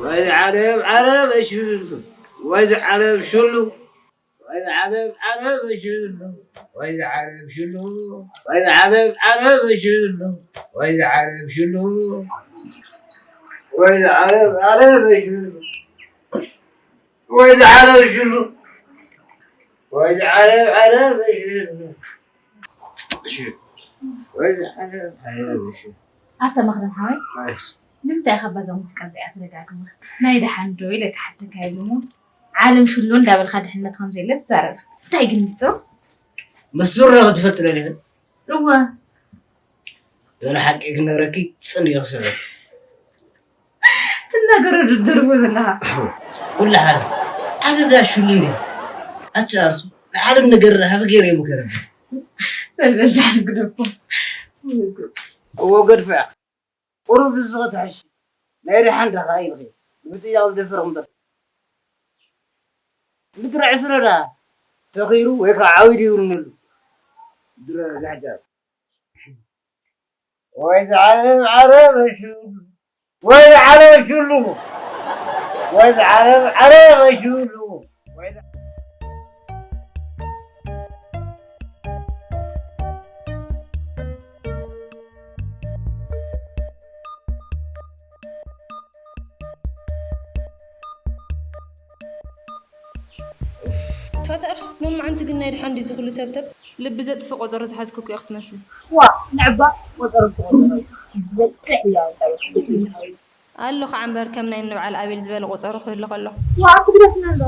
ወይ ዓረብ ዓረብ ሽሉ፣ ወይ ዓረብ ሽሉ፣ ወይ ዓረብ ዓረብ ሽሉ፣ ወይ ዓረብ ሽሉ፣ ወይ ዓረብ ዓረብ ሽሉ፣ ወይ ዓረብ ሽሉ፣ ወይ ዓረብ ዓረብ ሽሉ፣ ወይ ዓረብ ሽሉ፣ ወይ ዓረብ ዓረብ ሽሉ። እሺ። ወይ ዓረብ ዓረብ ሽሉ። ኣታ መኽደም ሓወይ፣ እሺ። ንምንታይ ኢኻ በዛ ሙዚቃ እዚኣ ትደጋግማ? ናይ ደሓን ዶ ኢለ ክሓተካ ኢሉ እሞ፣ ዓለም ሽሉ እንዳበልካ ድሕነት ከም ዘየለ ትዛረብ። እንታይ ግን ምስጢሩ? ምስጢሩ ዶ ክትፈልጥ ደሊኺ? እወ። በለ ሓቂ ክነግረኪ ጽን ኢለ ክስዕብ። ትናገሮ ድርድርቦ ዘለኻ። ኩሉ ሓደ። ዓለም ዳ ሽሉ እንድያ። ኣቲ ኣርሱ፣ ንዓለም ነገር ሃበ ገይረ ይምከረኒ። በል በል ዳሕን ግደፎ። እዎ ገድፍዕ። ቁሩብ ርእስኺ ትሕሺ። ናይ ደሓን ደኻ ኢልኺ። ንምጥያቕ ዝደፍር እምበር። ምድሪ ዕስረ ደኣ ሰኺሩ ወይ ከዓ ዓዊዱ ይውንሉ። ምድሪ ጋሕጃ። ወይ ዝዓለም ዓረብ ሽሉ። ወይ ዝዓለም ሽሉ። ወይ ዝዓለም ዓረብ ሽሉ። ወይ ትፋታ እርሱ፣ ሎማዓንቲ ግን ናይ ደሓን ድዩ ዝኹሉ ተብተብ? ልቢ ዘጥፍእ ቆጸሮ ዝሓዝኩ እኮ ክትመስሊ። ዋ፣ ንዕባ ቆጸሮ ትቆጽሮ። ዘጥፍእ እያ፣ እንታይ እዩ? ኣሎ ኸዓ እምበር ከም ናይ እንብዓል ኣቤል ዝበለ ቆጸሮ ክህሉ ከሎ። ዋ፣ ትግደፍና እንዶ።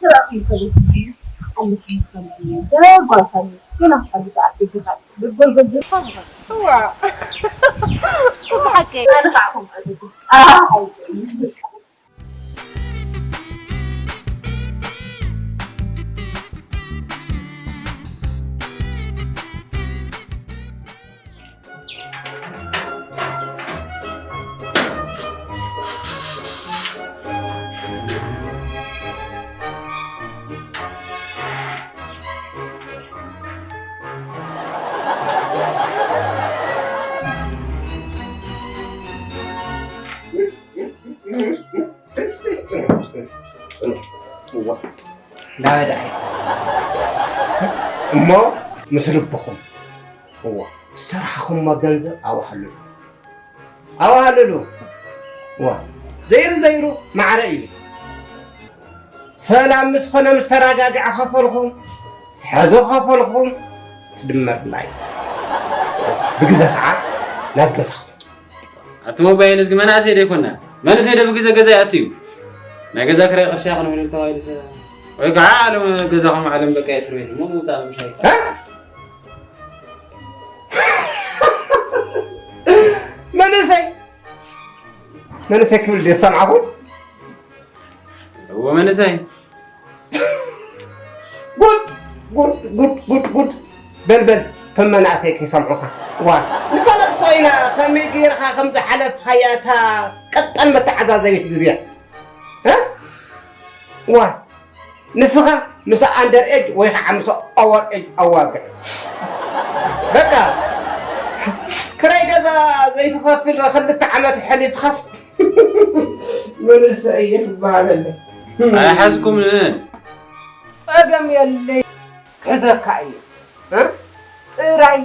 ተባእኩም ከቤት ማይ፣ ኣልኩም ከም ደጓልካኒ፣ ገና ክሓልፍ ኣትግኻል። ብጎልጎል ዝርፋ። ዋ። ብሓቂ። ኣነ ኸዓ ከምኡ ኣለኩ። ኣሃ። እዋ። እሞ ምስ ልብኹም። እዋ። ዝሰራሕኹሞ ገንዘብ ኣዋህልሉ። ኣዋህልሉ። እዋ። ዘይሩ ዘይሩ ማዕረ እዩ። ሰላም ምስ ኾነ ምስ ተረጋግዐ ከፈልኹም። ሕዚ ከፈልኹም። ትድመርና እዩ። ብግዘ ኸዓ ናብ ገዛኹም። ኣቲ ሞባይል እዝጊ መናእሰይ ዶ ኣይኮና? መንእሰይ ዶ ብግዘ ገዛ ይኣቱ እዩ? ናይ ገዛ ክራይ ቅርሺ ኣይኮነ ምንም ተባሂሉ ሰ-፣ ወይ ከዓ ዓለም ገዛኹም ዓለም በቃ እስር ቤት እሞ ምውፃእ ምሻ ይከኣል። እ? መንእሰይ፣ መንእሰይ ክብል ድየ ዝሰምዓኹም? እዎ መንእሰይ። ጉድ፣ ጉድ፣ ጉድ፣ ጉድ፣ ጉድ። በል፣ በል፣ እቶም መናእሰይ ከይሰምዑኻ። ዋ፣ ንፈለጥ እኮ ኢና፣ ከመይ ገይርኻ ከም ዝሓለፍካያ እታ ቀጠን መተዓዛዘቢት ግዜ። እ? ዋ፣ ንስኻ ምስ ኣንደር ኤጅ ወይ ከዓ ምስ ኦቨር ኤጅ ኣዋግዕ። በቃ፣ ክራይ ገዛ ዘይትኸፍል ክልተ ዓመት ሓሊፍኻስ መንእሰይ ይበሃል ኣሎ። ኣይሓዝኩምን። ጸገም የለይ፣ ክሕዘካ እየ። እ? ጥራይ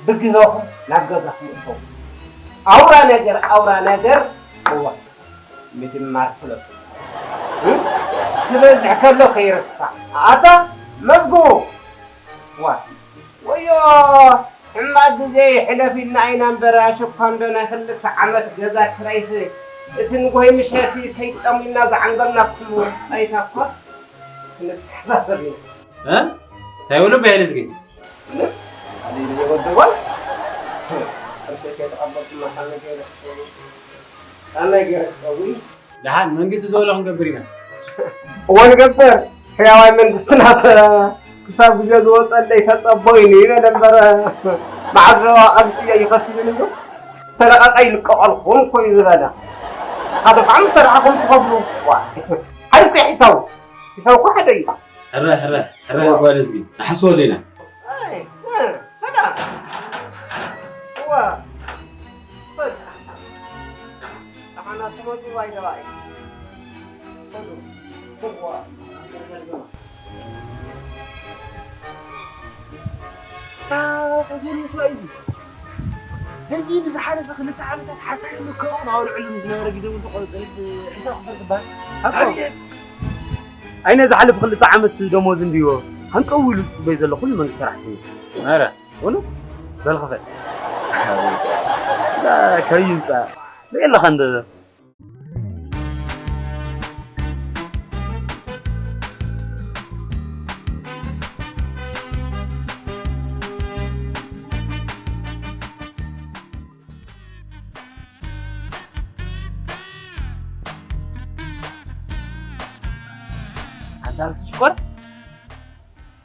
ብግዘኹም ናብ ገዛኹም እተዉ። ኣውራ ነገር፣ ኣውራ ነገር፣ እዋ፣ ምጅማር ፍለጡ። እ? ክበዝሕ ከሎ ከይርሳዕ። ኣታ መዝግቡ። ዋ፣ ወዮ፣ ሕማቕ ግዜ ይሕለፍ ኢልና ኢና እምበር፣ ኣሽኳ እንዶ ናይ ክልተ ዓመት ገዛ ክራይስ፣ እቲ ንጎሆ ምሸት ከይጠሙና ዝዓንገልና ኩሉ ኣይታ እኳ ክንተሓሳሰብ ኢና። እ? እንታይ ይብሉ በይል እዝጊ? ምንም። ኣሊሉ የወደዋል። ቅርሺ ከይተቐበልኩማ ካብ ነገ ይረክበው። ካብ ነገ ይረክበው። ደሓን መንግስቲ ዝበሎ ክንገብር ኢና። እወ ንገብር። ሕያዋይ መንግስትና ሰ-፣ ክሳብ ግዜ ዝወፀለይ ተፀበዩኒ ይበለ እምበር፣ መዓዝ ዶ ኣብዚ ጥየ ይኸፍልን እዩ? ተለቐቐ ይልቀቐልኩም እኮ እዩ ዝበለ። ሓደ ከዓ ምስ ተረኣኹም ትኸፍሉ። ዋ፣ ሓደ እኮ ሒሳቡ። ሒሳቡ እኮ ሓደ እዩ። ሕረ፣ ሕረ፣ ሕረ ዋ። ጓል እዝጊ። ንሓስበሉ ኢና። ኣይ፣ እ፣ ሰላም። ዋ። ሰላም። ትመጡ ኣይተባይ። ሕዚ ንዝሓለፈ ክልተ ዓመታት ሓሳብ ምከውን ኣውልዕሉ ዝነበረ ግዜ እውን ተቆርፀ። ሕሳብ ክፈል ትበሃል። ኣቤት! ኣይ ነዚ ሓለፉ ክልተ ዓመት ደሞዝ እንድዮ ሃንቀው ኢሉ ዝፅበይ ዘሎ ኩሉ መንግስቲ ሰራሕተኛ። ኧረ፣ እውነት? በል ክፈል። ከይምፃ። ርኢ ኣለኻ እንደ ኣንታ ርእሲ ሽኮር፣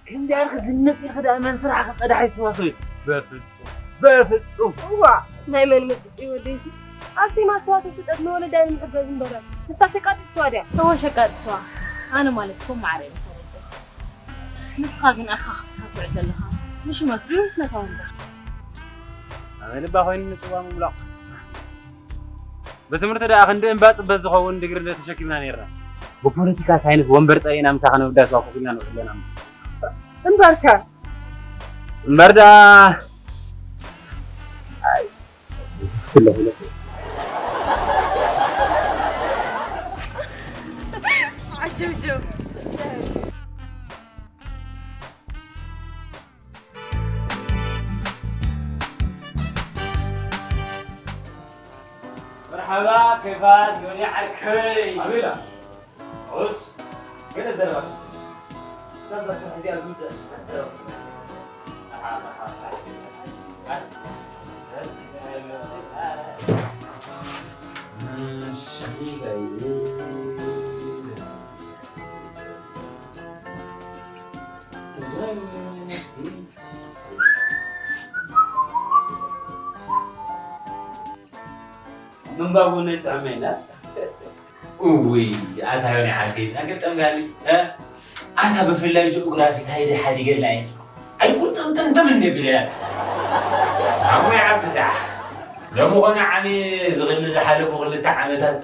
ከምዚ ኣርክ ዝንጥ ኢልክ ደኣ መን ስራሕ ክጸዳሕ ይስዋሰው እዩ? በፍጹም፣ በፍጹም። እዋ፣ ናይ መን ምጥጥ እዩ ወደይቲ? ኣብዚ ማስተዋት ፍጠት ንወለዳ ንምሕጋዝ እምበረ። ንሳ ሸቃጢት ስዋ ድያ? እወ፣ ሸቃጢት ስዋ። ኣነ ማለት እኮ ማዕረ እየ ዝፈልጥ። ንስኻ ግን ኣኻ ክትሓትዕ ዘለኻ ንሽመት ድዩስ ነታ ወንበር? ኣበይ ልባ ኮይኑ ንጽዋ ምምላቕ። ብትምህርቲ ደኣ ክንዲ እምባ ጽበት ዝኸውን ዲግሪ እንደ ተሸኪምና ነይርና። ብፖለቲካ ሳይንስ ወንበር ጸሪእና ምሳኻ ነውዳስ ዋኮ ኢልና ንውዕል ኣለና። እምበርከ? እምበር ደኣ፣ ኣይ፣ ክፍለ ክፍለ። ዓጀብጀብ። መርሓባ፣ ክፋት ዮኒ ዓርከይ። ኣቤላ። ዑስ። ገለ ዘረባ። ክሳብ እዛ ስራሕ እዚኣ ዝውዳእ ዘረባ። ኣሓ፣ ኣሓ፣ ኣሓ። እሺ፣ ጋይዝ። ምንባብ እውን ይጥዕመና። እውይ፣ ኣታ ዮኒ ዓርከይ፣ ኣገጠምካኒ፣ እ? ኣታ ብፍላይ ጂኦግራፊ ካይደ ሓዲገላ እየ። ኣይቁርጥምጥምጥም እንደ ብለያ። ኣሞ ይዓብስ እያ። ለምኾነ ዓሚ ዝኽሊ ዝሓለፉ ክልተ ዓመታት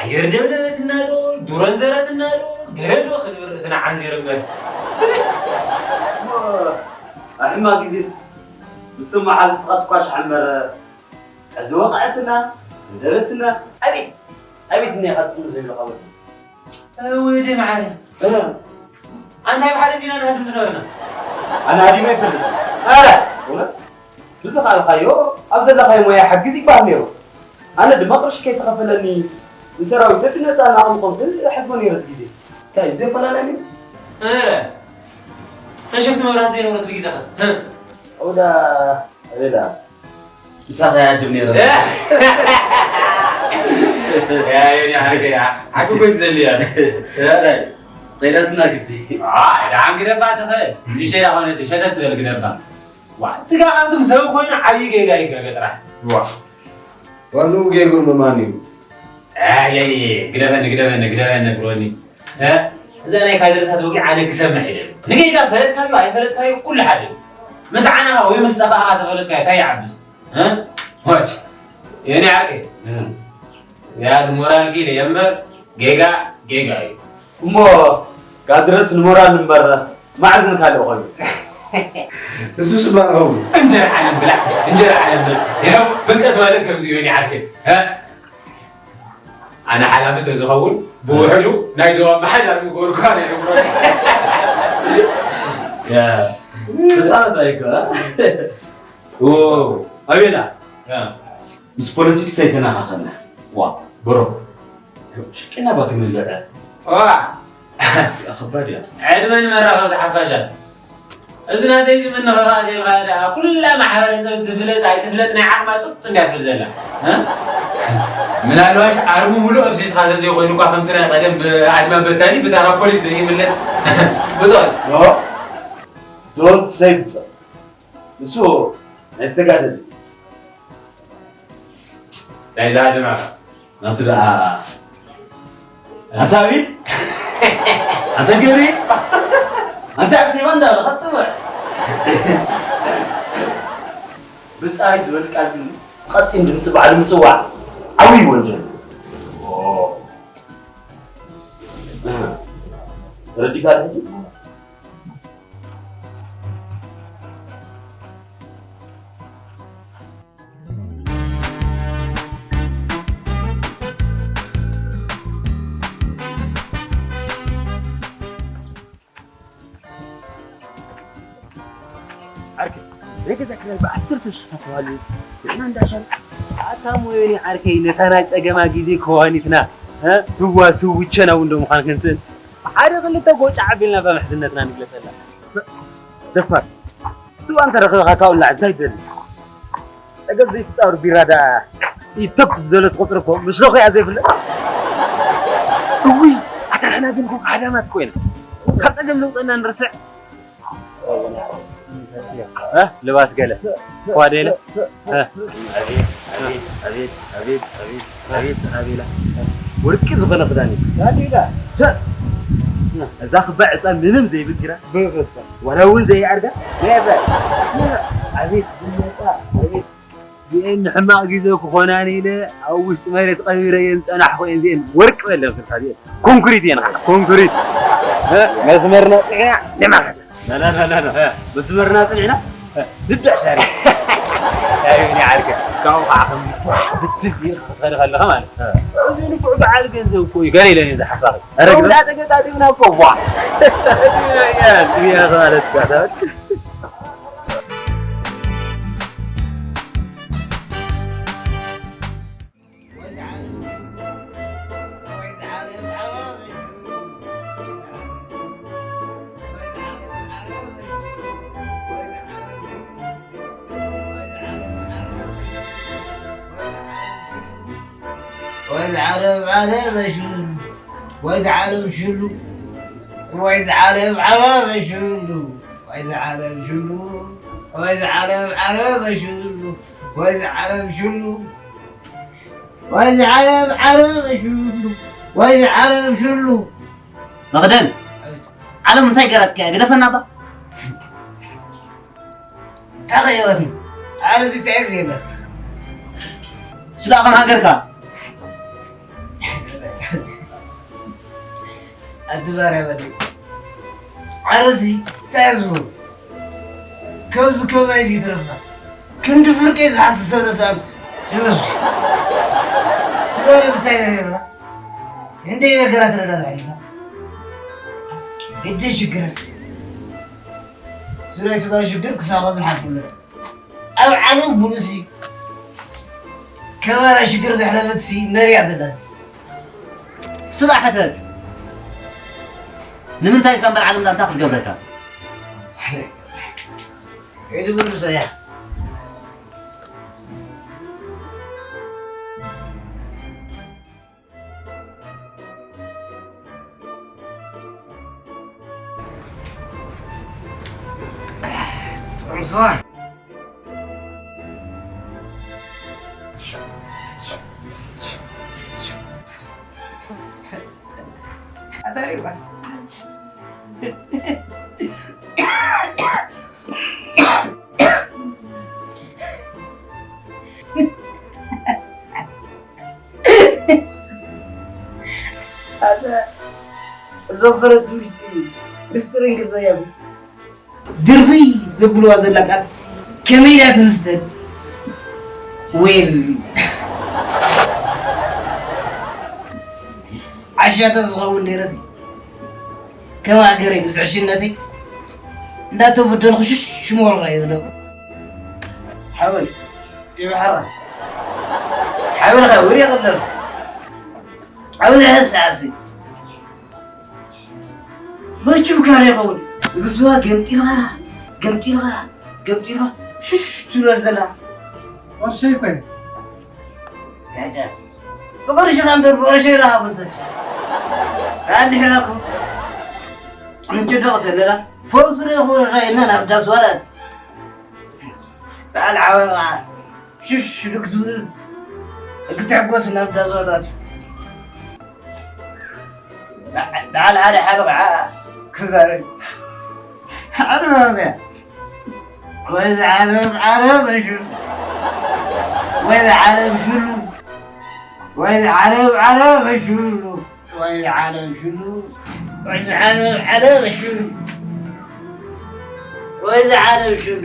ኣየር ደብደበትና ዶ፣ ዱር ኣንዘረትና ዶ፣ ገለ ዶ ክንብል ርእስና ዓንዚር እምበር። ኣሕማቕ ግዜስ ምስቶም መሓዙትካ ትኳሻሕ እምበር፣ ሕዚ ወቕዐትና፣ ደበትና፣ ኣቤት፣ ኣቤት እኒኻ ጥቕሚ ዘይብልካ ወዲ። ወዲ መዓረ። እ። ኣንታይ ብሓደ እንዲና ንሃድም ዝነበርና? ኣነ ሃዲመ ኣይፈልጥን። ኧረ! እውነት? ብዝኸኣልካዮ ኣብ ዘለኻዮ ሞያ ሓግዝ ይበሃል ነይሩ። ኣነ ድማ ቅርሺ ከይተኸፈለኒ ንሰራዊተይ ብነፃ እናቐምቀምኩ እሕግዞ ነይረ እቲ ግዜ። እንታይ ዘፈላለኒ? ኧረ! ተሸፍቲ መብራት ዘይነበረት ብግዜኻ። ህም! ኣውዳ፣ ኣቤላ፣ ምሳኻ ይሃድም ነይረ። ያ፣ ያ፣ ያ፣ ያ፣ ዓክ እኮ እዩ ዘድልያ። እንታይ? ኸይዳትና ግዲ። ዋ፣ ደሓን ግደፋ ትኽእል። ንእሽተይ ዳኾነት ሸተት ትበል ግደፋ። ዋ፣ ስጋ ኣቱም ሰብ ኮይኑ ዓብዪ ጌጋ ይጋገ ጥራሕ። ዋ። ዋንኡ ጌግኡ ምማን እዩ። ኣይ፣ ኣይ፣ ግደፈኒ፣ ግደፈኒ፣ ግደፈኒ፣ ብሮኒ። እ? እዛ ናይ ካድረታት ወግዒ ኣነ ክሰምዕ እየ። ንጌጋ ፈለጥካዮ ኣይፈለጥካዮ ኩሉ ሓደ እዩ። ምስ ዓናኻ ወይ ምስ ጠፋእኻ ተፈለጥካዮ እንታይ ይዓብስ? እ? ሞች። የኔ ዓርከይ። እ። ያድ ሞራል ኪድ የምበር ጌጋ ጌጋ እዩ። እሞ ካድረስ ንሞራል እምበር ማዕዝን ካልእ ኮይኑ። እሱ ስባቕ ኸውን። እንጀራ ዓለም ብላዕ፣ እንጀራ ዓለም ብላዕ። ይኸው ፍልጠት ማለት ከምዚ እዩ፣ የኔ ዓርከይ። እ? ኣነ ሓላፊ ተዝኸውን ብውሕዱ ናይ ዞባ ኣመሓዳሪ ምገበርኩኻ ናይ ገብሮ። ያ፣ ተጻወት ኣይኮ፣ እ? ኦ፣ ኣቤላ። ያ። ምስ ፖለቲክስ ኣይተናኻኸና። ዋ፣ ብሮ። ሽቅና ባክ ምልዐ። ዋ። ያ፣ ከባድ እያ። ዕድመ ንመራኸብቲ ሓፋሻት። እዚ ናተይ እዚ ምንኽኻእ ተልካ ደኣ፣ ኩላ ማሕበረሰብ ትፍለጥ ኣይትፍለጥ ናይ ዓቕማ ጡጥ እንድያ ትብል ዘላ። እ? ምናልባሽ ኣርሙ ሙሉእ ኣፍሲስካ ተዘይኮይኑ እኳ ከምቲ ናይ ቀደም ብኣድማ በታኒ ብታራ ፖሊስ ዘይምለስ ብጾት። ኖ፣ don't say ብጾት። ንሱ ናይ ዝተጋደለ። ናይዛ ድማ ናቱ ደኣ ኣንታ ኣቢል፣ ኣንታ ገብሪ፣ ኣንታ ኣርሴማ እንዳበልካ ትጽውዕ። ብጻይ ዝበል ቃል ግን ቀጢን ድምጺ ባዕሉ ምጽዋዕ። ዓብይ ወንጀል። ተረዲካ ሕጂ? ዓርከይ፣ ናይ ገዛ ክራይ ብዓሰርተ ሽሕ ተዋልስ ንሕና እንዳሻል። ኣታ ሞዮኒ ዓርከይ፣ ነታ ናይ ጸገማ ግዜ ከዋኒትና፣ እ? ስዋ ስውቸና እውን ዶ ምዃን ክንስእን? ሓደ ክልተ ጎጫ ኣቢልና በምሕዝነትና ንግለጸላ። ደፋር። ስዋ እንተረኺብካ ካብኡ ንላዕሊ እንታይ ትደሊ? ጸገም ዘይትጻወር ቢራ ደኣ ኢተብ ዝበለት ቁጽሪ እኮ ምስ ሎኸ እያ ዘይፍለጥ። እውይ፣ ኣታ ንሕና ግን እኮ ከሓዳማት እኮ ኢና። ካብ ጸገም ለውጠና ንርስዕ። እ? ልባስ ገለ። ኳዴለ። እ? ኣቤት፣ ኣቤት፣ ኣቤት፣ ኣቤት፣ ኣቤት፣ ኣቤት፣ ኣቤላ። ወርቂ ዝኾነ ክዳን እዩ። ዳዲዳ። እዛ ክባ ዕፃ ምንም ዘይብግራ። ብፍጹም። ዋላ እውን ዘይዓርጋ። ነበር። ኣቤት፣ ዝመጣ፣ ኣቤት። እዚኤን ንሕማቕ ግዜ ክኾናኒ ኢለ ኣብ ውሽጢ መሬት ቀቢረየን ዝጸናሕኹ እየን። እዚኤን ወርቂ በለን ክልተ እዚኤን። ኮንክሪት እየን ኸዓ፣ ኮንክሪት። እ፣ መስመርና ጽዒና ንማኸት። ላ፣ ላ፣ ላ፣ ላ፣ ላ። እ፣ መስመርና ጽዒና፣ እ፣ ንብዳእ ሻሪ። ኣይ፣ እኔ ዓርከ፣ ካብኡ ኸዓ ከም ቧሕ ብትል ኢልካ ክትኸዲ ከለኻ ማለት። እ። እዚ ንፉዕ በዓል ገንዘብ እኮ እዩ። ገለ ኢለን እየን ዝሓስባኺ። ኧረ ግዳ። እንዳተገጣጢምና እኮ፣ ቧሕ። እያ ማለት እያ። ወይዚ ዓለም ዓለመ ሽሉ፣ ወይዚ ዓለም ሽሉ፣ ወይዚ ዓለም ዓለመ ሽሉ፣ ወይዚ ዓለም ሽሉ፣ ወይዚ ዓለም ዓለመ ሽሉ፣ ወይዚ ዓለም ሽሉ፣ ወይዚ ዓለም ዓለመ ሽሉ፣ ወይዚ ዓለም ሽሉ። መኽደን፣ ዓለም እንታይ ገራትካ እያ? ግደፈና እባ። እንታይ ከየወትኒ? ዓለም እንታይ እግሪ የብላስ። ስለ ኣኸም ሃገርካ። ኣቲ ባርያ በሊ። ዓረሲ እንታይ እዩ ዝብሉ? ከብዚ ከማይ እዚ ይትረፍና። ክንዲ ፍርቂ ዝሓስብ ሰብ ረሳን ይመስል። ትበሪ ብታይ ነይርና? እንደ ነገራት ረዳት ዓይና። ግዲ ሽግር። ዙሪያ ትበሪ ሽግር ክሳብ ዝሓልፉ ኣለዉ። ኣብ ዓለም ሙሉእ ሲ ከማና ሽግር ዘሕለፈት ሲ መርያ ዘላት። ስባ ሕተት። ንምንታይ ከም በል ዓለም ዳንታ ክትገብረካ? እቲ ብሉ ሰያ። ጥዑም ስዋ። ኣታሪዋ። ኣታ እዞም ፈረስ ውሽጢ ምስጢር እንግዘያሉ። ድርብይ ዘብልዋ ዘላ ቃል ከመይ ኢላ ትምስጠን? ዌል ዓሻ ተዝኸውን ነይረሲ ከም ሃገረይ ምስ ዕሽነተይ እንዳተበደልኩ ሽሽ ሽሞልካ እየ ዝነብር። ሓበል ይብሓራ ሓበልካ ወር የቕለል ኣብዚ ሕሳሲ መቹ ጋር ይኸውን እዚ ስዋ ገምጢልኻ ገምጢልኻ ገምጢልኻ ሽሽ ትብለል ዘላ። ቅርሸይ እኮ እዩ። ብቕርሽኻ እምበር ብቕርሸይ ኢኻ ወሰድ። ኣድሕረኩም። እንጭድቕ ተለና ፈውሲ ረኹ ራይና ናብ ዳስ ዋላት። በዓል ዓወት ከዓ ሽሽ ድክ ዝብል ክትሕጎስ ናብ ዳስ ዋላት። በዓል ሓደ ሓደ ከዓ ክዛረብ ሓደ ማምያ። ወይ ዝዓለም ዓለም ሽሉ ወይ ዝዓለም ሽሉ። ወይ ዓረብ ዓረብ ሽሉ፣ ወይ ዓረብ ሽሉ፣ ወይ ዓረብ ዓረብ ሽሉ፣ ወይ ዓረብ ሽሉ።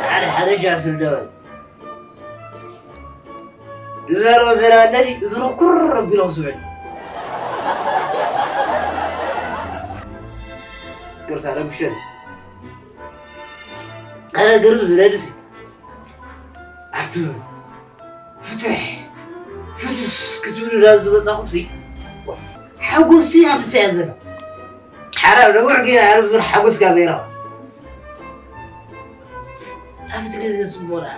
ሓደ ሓደ ሻስል ደበል። ዝዘረቦ ዘረባ ኣለኒ፣ እዝኑ ኩር ኣቢሉ ክስምዕ። ቅርሳ ረብሸን። ኣነ ግርም ዝለድስ ኣትብሉ። ፍትሕ፣ ፍትስ ክትብሉ ናብ ዝመጻኹምሲ፣ ሓጎስሲ ኣብ ምንታይ እያ ዘላ? ሓራም ነዊሕ ገይረ ኣነ ብዙሕ ሓጎስ ካብ ነይራ። ኣብቲ ግዜ ጽቡቕ ደኣ።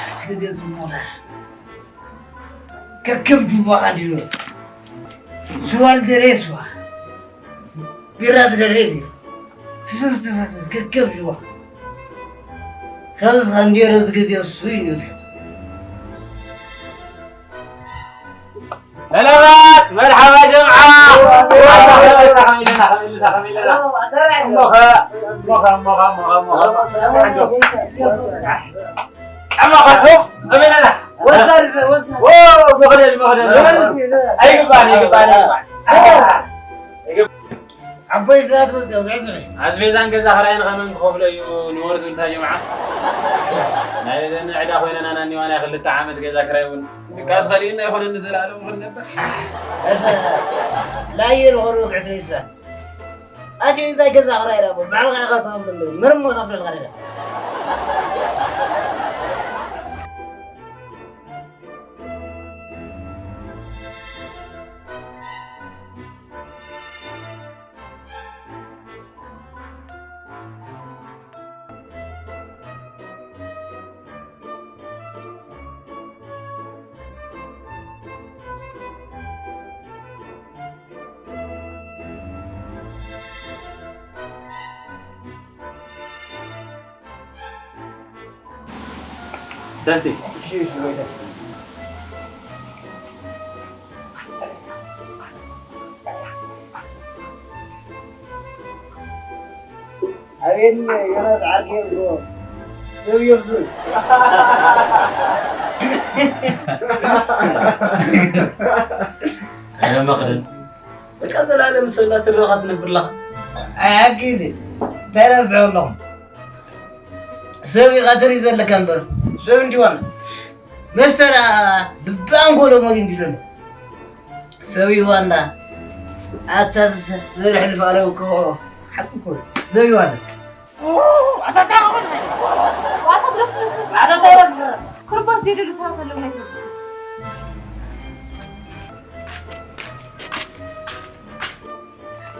ኣብቲ ግዜ ጽቡቕ ደኣ። ከከም ጅሞኻ እንዲሉ። ስዋ ልደለየ ስዋ። ቢራ ዝደለየ ቢራ። ፍስስ ትፈስስ ከከም ጅሞኻ። ካብዚ ኸኣ እንዲዮ ነዚ ግዜ እሱ እዩ ዝሕቶ። ሰላማት፣ መርሓባ ጀምዓ። ከመይ ኣለና፣ ከመይ ኣለና፣ ከመይ ኣለና? እሞኸ፣ እሞኸ፣ እሞኸ፣ እሞኸ፣ እሞኸ። ጫማኻትኩም ከመይ ኣለና? ወዛር፣ ወዛር። ዎ፣ መኽደል፣ መኽደል። ኣይግባን፣ ኣይግባን፣ ኣይግባን። ዓቦይ ሰባት መፅኦም፣ ዕፅዒ። ኣስቤዛን ገዛ ክራይን ከመን ክኸፍሎ እዩ ንወርስ ውልታ ጀምዓ? ናይ ዕዳ ኮይነና ናኒዋ ናይ ክልተ ዓመት ገዛ ክራይ እውን ድቃስ ኸሊኡና ኣይኮነን ንዘለኣለም ክንነብር። እሰ፣ ላየ ንኸሩ ክዕስሪ ይስፈር። ኣቲ እዛ ገዛ ክራይ ዳቦ፣ ባዕልኻ ኢኻ ትኸፍለሉ፣ ምንም ክኸፍለልካ ደለ። ደስቲ። እሺ፣ እሺ፣ ወይታ። ኣቤል ዮናስ ዓርከይ እኮ ሰብ የብዙን። ኣነ መኽደን። በቃ ዘላለም ሰብ እናተረኻ ትነብር ኣለኻ። ኣይ፣ ሓቂ እዩ። እንታይ ረስዖ ኣለኹ? ሰብ ኢኻ ትርኢ ዘለካ እምበር፣ ሰብ እንዲዋና። መስተ ደኣ ብኣንጎሎ ሞት እንዲሉ ኣሎ። ሰብ ይዋና። ኣታ ዘርሕ ልፋለው እኮ ሓቂ እኮ። ሰብ ይዋና። ክርባስ የደሉ ሰባት ኣለዉ ናይ ሰብ።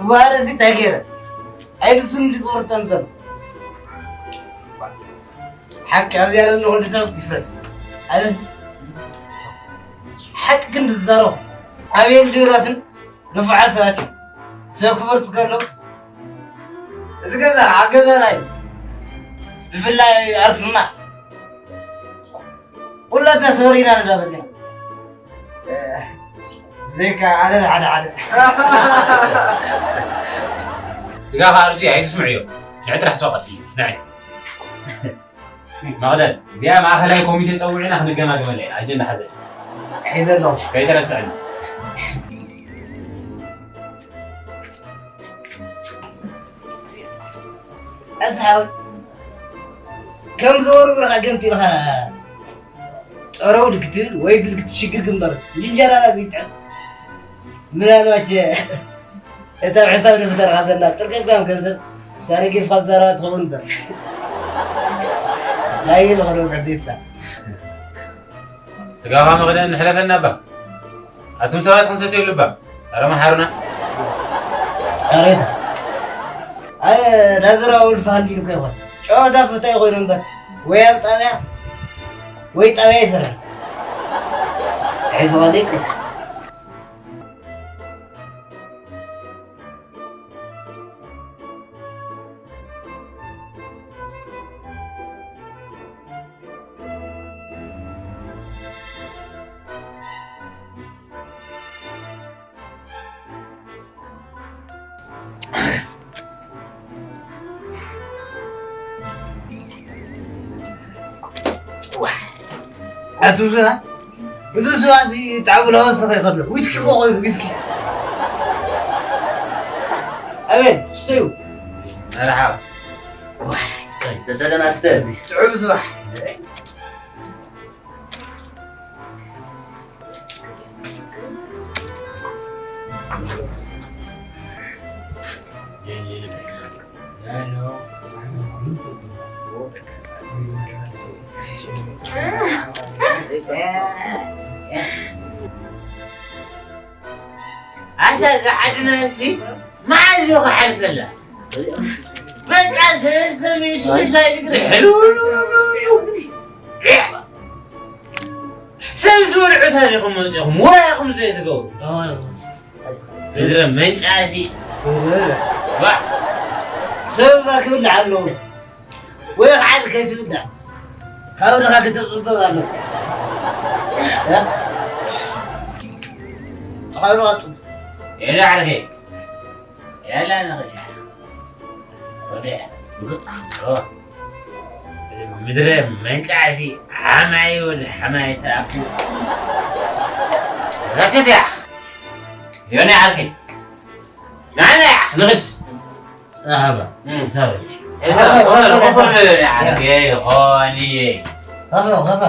እዋረ እዚ እንታይ ገይረ? ኣይልሱን እንዲ ዝወርተን ዘሎ። ሓቂ ኣብዚ ያለ ወዲ ሰብ ይፍረድ። ኣነስ ሓቂ ግን ዝዛረቡ ኣቤል ዲራስን ንፉዓት ሰባት እዮም። ሰብ ክፈርድ ከሎ እዚ ገዛ ሓቂ ገዛና እዩ። ብፍላይ ኣርስማ ኩላታ ሰበሪና ንዳ በዚና። ዘይካ ኣነ ሓደ ሓደ። ስጋኻ ኣርሲ ኣይትስምዕዮ። ንዒ ጥራሕ ስዋ ቀትሊ። ንዒ። መቕደል፣ እዚኣ ማእኸላይ ኮሚቴ ጸዊዕና ክንገማገመላ ኢና። ኣጀንዳ ሓዘ። ሒዘ ኣለኹ። ከይትረስዕኒ። ኣንታ ሓወይ፣ ከም ዝወርውርኻ ገምት ኢልኻ ጨረው ክትብል ወይ ክትሽግግ እምበር እንጀራ ናት ይጥዕም። ምናልባች እታ ኣብ ሕሳብ ደብተርካ ዘላ ጥርቅምቃም ገንዘብ ሳረጊፍካ ዝዛረባ ትኸውን እምበር። ናይ ይልኸዶ ብዕድሳ። ስጋኻ መኽደን ንሕለፈና እባ። ኣቱም ሰባት ክንሰትየሉ እባ። ኣረ መሓሩና። ኣረ፣ ኣረ፣ ናዝራ ወልፊ ሃልዩ እኮ ይኾን። ጨዋታ ፍታይ ኮይኑ እምበር። ወይ ኣብ ጣብያ፣ ወይ ጣብያ ይሰርሕ። ትሕዚ ቃል ይቅርታ። ኣቱዝና ብዙ ስዋ ጣዕሙ ለወስኸ ይኸሎ ዊስኪ እኮ ኮይኑ ዊስኪ ኣበይ ስተዩ መርሓባ ሰተተን ኣስተር ጥዑም ስራሕ ኣታ ዝዓድና ሲ መዓዝ እዩ ክሓልፈላ በቃ ሰለስተ ሚእቲ ሽዱሽተ ዲግሪ ሕልውልውልውልው ሰብ ትበልዑ ታሪኹም መፂኹም ወራኹም ዘይትገብሩ ምድረ መንጫቲ ሰብ ክብላዕ ኣለዎ ወይ ከዓ ከይትብላዕ ካብ ድኻ ክትፅበብ ኣለዎ ካብ ድኻ ፅቡቅ የላ ዓርከይ የላ ንኽእል ወዲያ ምድረ መንጫዕሲ ሓማይ ወዲ ሓማይ ተኣኪቡ ረክት ያኽ ዮኒ ዓርኪ ናና ያኽ ንኽድ ጸሃባ ሳበ ሆኒ ኸፈ ኸፈ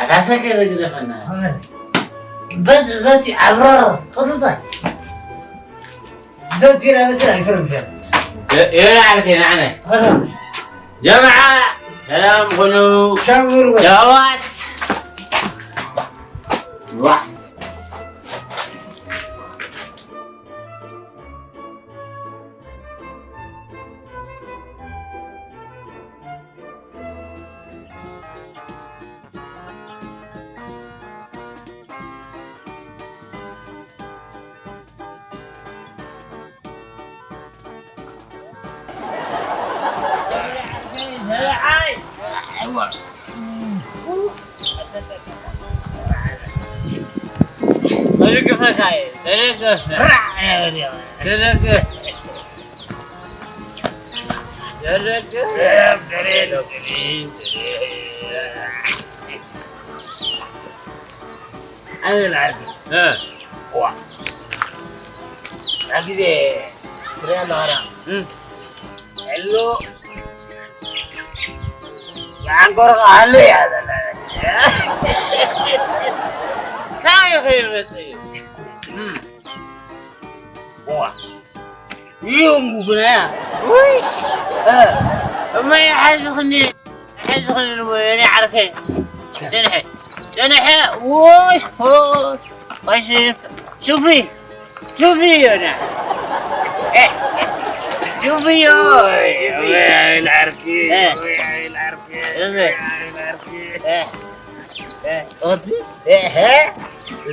ኣታሰከ ዘግደፈና በዚ በዚ ዓብራር ጥጥጣይ ዘቲራ በትራ ይተርፍ የላ ዓርኪ ናዕነ ጀምዓ ሰላም ኩኑ ሸውር ሸዋት ኣነ ንዓርኪ ዋ ና ግዜ ትሪኣ ኣለኻና ሕሎ ዝዓንቀሮ ሃለ እያ ዘላ ካበይ ከይመፅ እዩ ዋ ይንጉጉናያ እማይ ሓዝኽኒ ሕዚ ክንልሞ እኔ ዓርከይ ጨንሐ ጨንሐ ውይ ውይ ቀሽፍ ሹፊ ሹፊ ዮና ሹፊ ዮ ዓርኪ ዓርኪ ኦቲ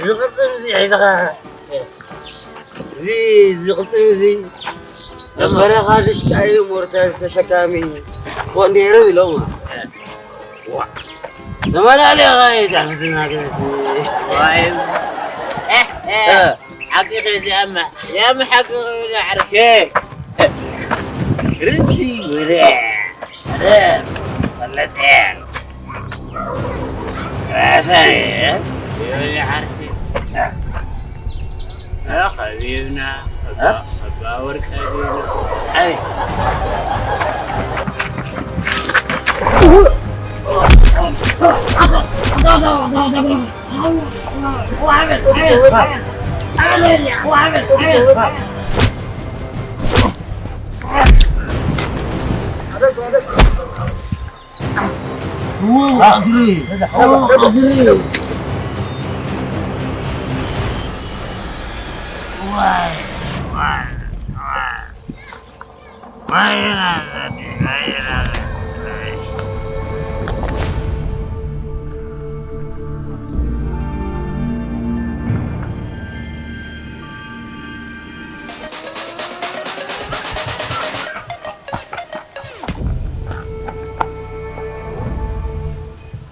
ዝቕጽል እዚ ሒዝኻ እዚ ዝቕጽል እዚ በረኻ ድሽቃ እዩ ሞርተር ተሸካሚ ክኾን ነይሩ ኢሎም ተመላሊኻ እዩ ዛምዝና ሓቂ ከዚኣማ ያም ሓቂ ከብላ ዓርኬ ርቺ ወደ ፈለጠ ራሳየ ከቢብና ከባ ወርቀ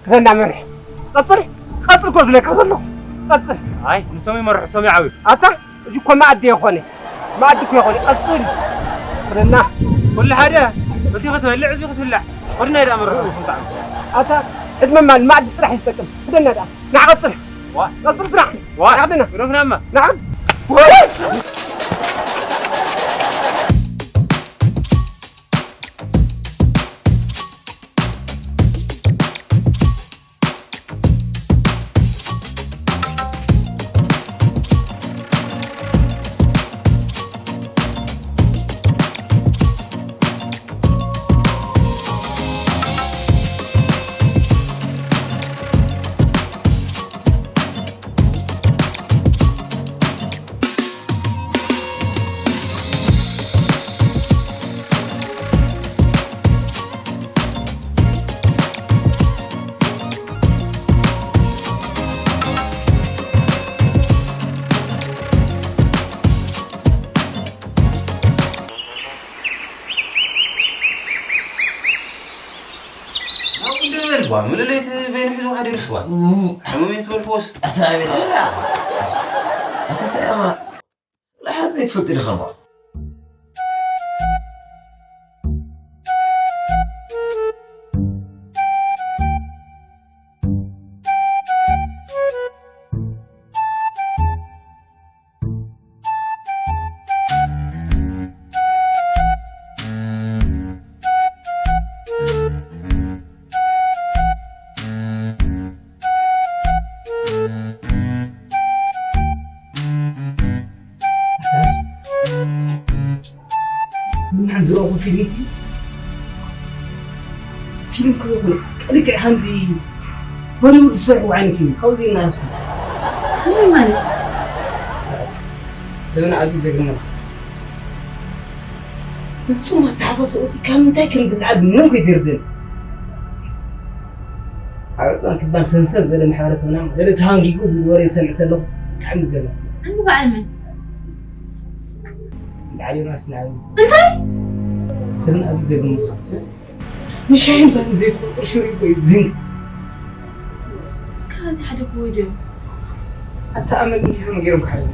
ክፈና መርሕ ቀፅል ቀፅል እኮ ዝለካ ዘለኹ ቀፅል ኣይ ንሶም ይመርሑ ሶም ይዓብዩ ኣታ እዚ እኮ መኣዲ የኾነ መኣዲ እኮ የኾነ ቀፅል ክፈና ኩሉ ሓደ እቲ ክትበልዕ እዚ ክትብላዕ ወድና ይዳ መርሑ ኣታ ዕድመ ማል ማዕድ ጥራሕ እዩ ዝጠቅም። ክደና ደኣ። ንዓ ቀጽል። ዋ። ቀጽል ስራሕ። ዋ። ንዓ ክደና። ግደፉናማ። ንዓ። ናብ ክንዲ በል፣ ዋ፣ ምልለይቲ በይኑ ሒዙ ሓዲሩስ፣ ዋ። እው። ሕሙም እየ ትበል፣ ፈወስ። ኣታ ኣቤላ። ኣታ እንታይ ኢኻ? ስለ ሕሙም እየ ትፈልጥ ኢኻ፣ ዋ። ንመሓን ዝረኹ ፊልም ሲ ፊልም ክኾነ ቀልክዕ ከምዚ ሆሊውድ ዝሰርሕዎ ዓይነት ፊልም ካብዚ እናያስኩ ከመይ ማለት? ሰብን ኣዝዩ ዘግርመካ ፍጹም ኣተሓሳስባኡ ሲ ካብ ምንታይ ከም ዝለዓል ምንም ከይትርድን። ኣብ ዕጽዋን ክባን ሰንሰል ዝበለ ማሕበረሰብና ማለት ተሃንጊጉ ዝብል ወረ ዝሰምዕ ዘለኹ ብጣዕሚ ዝገርም። ኣንዲ በዓል መን? በዓል ዮናስ ናበይ? እንታይ? ስምን ኣዝዩ ዘግርም። ንሻሂን ባን ዘይትቆርቆር ሽሪ እኮ እዩ ዝንግ። እስከ እዚ ሓደ ክወድዮ። ኣታ ኣመል እንዲሖም ገይሮም ክሓዩ።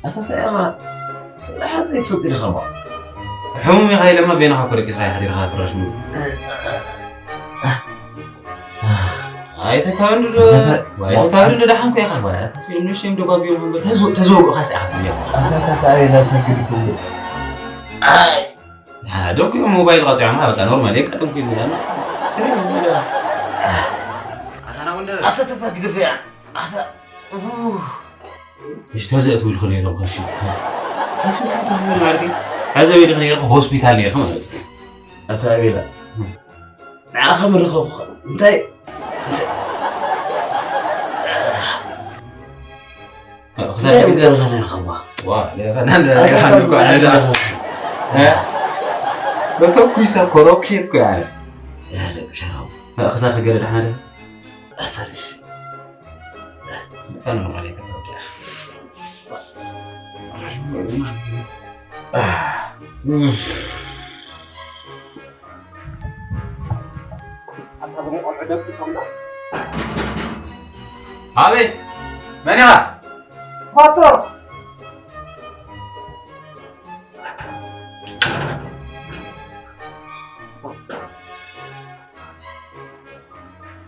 ኣታ እንታይ ኢኻ? ስለ ሓመይ ትፈልጥ ኢኻ እሞ። ሕሙም ኢኻ ኢለማ በይንኻ እኮ ደቂስኻ ኢኻ ሓዲርካ ፍራሽ ምግቢ። ኣይተካብኒ ዶ? ኣታ፣ ኣታ፣ ኣይተካብኒ ዶ? ደሓንኩ ኢኻ ባላ። ኣታ ፊልም ንእሽተይ ደጓጉዮም እምበር ተዘ-፣ ተዘውግእኻ እስቲ ኢኻ ትብልዮ። ኣታ፣ ኣታ፣ ኣታ፣ ኣቤላ፣ ኣታ ግድፎም። ኣይ። ደኩ ሞባይል ቀፂዖማ በቃ ኖርማል የቃደምኩ ይዝላል። ስለ ኣታ ናወንደ ኣታ፣ ኣታ፣ ኣታ፣ ግድፍ እያ። ኣታ፣ ኡፍ። እሺ፣ ተዘእትውልኩ ነይሮም፣ እሺ። ሐዚ ወይ ድኽ ነይርኩ፣ ሆስፒታል ነይርኩ ማለት እዩ። ኣታ ኣቤላ፣ እም። ንዓኻ ምረኸብኩኻ። እንታይ፣ እንታይ፣ ክሳብ እንታይ ገርኻ ነይርኻ እባ? ዋ፣ ለፈና እንደ ኣታ ካብ እኮ ዝነበረ ኣለ። እ? በተኩስ እኮ ሮኬት እኮ ያለ። ያ ደቂ ሸራው። ክሳብ ገለ ደሓን ደ? ኣታ ልጅ። ኣነ ነው ማለት ነው። ኣቤት፣ መን ኢኻ? ፓስተር።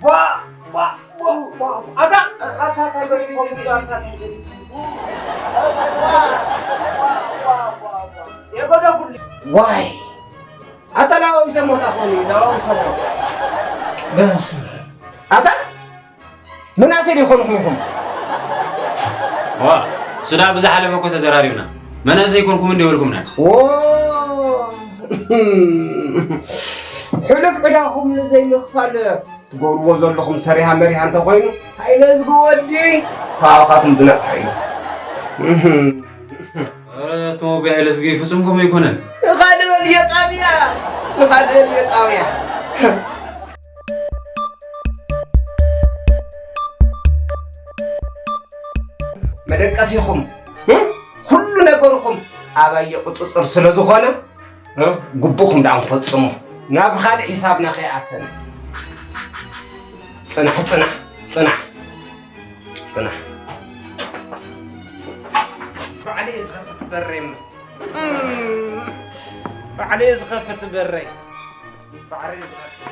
ዋ፣ ዋ፣ ዋ፣ ዋ። ኣታ፣ ኣታ፣ ኣታ፣ በይ፣ በይ፣ በይ፣ ኣታ፣ በይ፣ በይ። የጎደጉል። ዋይ። ኣታ ላዋዊ ሰሞታ ኾኒ፣ ላዋዊ ሰሞታ። በስመ ኣብ። ኣታ፣ መናእሰይ ዶ ይኾንኹም ኢኹም? ዋ፣ እሱ ደኣ ብዝሓለፈ እኮ ተዘራሪብና። መናእሰይ ኣይኮንኩምን ዶ ይበልኩምና? ዎ፣ ሕሉፍ ዕዳኹም ንዘይምኽፋል ትገብርዎ ዘለኹም ሰሪሃ መሪሃ እንተኾይኑ፣ ሃይለ ዝግወዲ ካባኻትኩም ዝነቕሐ እዩ። ኧረ፣ እቶም ኣቦይ ሃይለ ዝጊ ፍጹም ከምኡ ኣይኮነን። ንኻልእ በል እየ ጣብያ፣ ንኻልእ በል እየ ጣብያ። መደቀሲኹም፣ እም? ኩሉ ነገርኹም ኣባየ ቁጽጽር ስለ ዝኾነ፣ እም? ግቡእኹም ደኣ ፈጽሙ። ናብ ኻልእ ሒሳብና ከይኣተና። ጽናሕ፣ ጽናሕ፣ ጽናሕ። ጽናሕ። ባዕለይ ዝኸፍት በረይ እሞ። እም፣ ባዕለይ ዝኸፍት በረይ። ባዕለይ ዝኸፍት።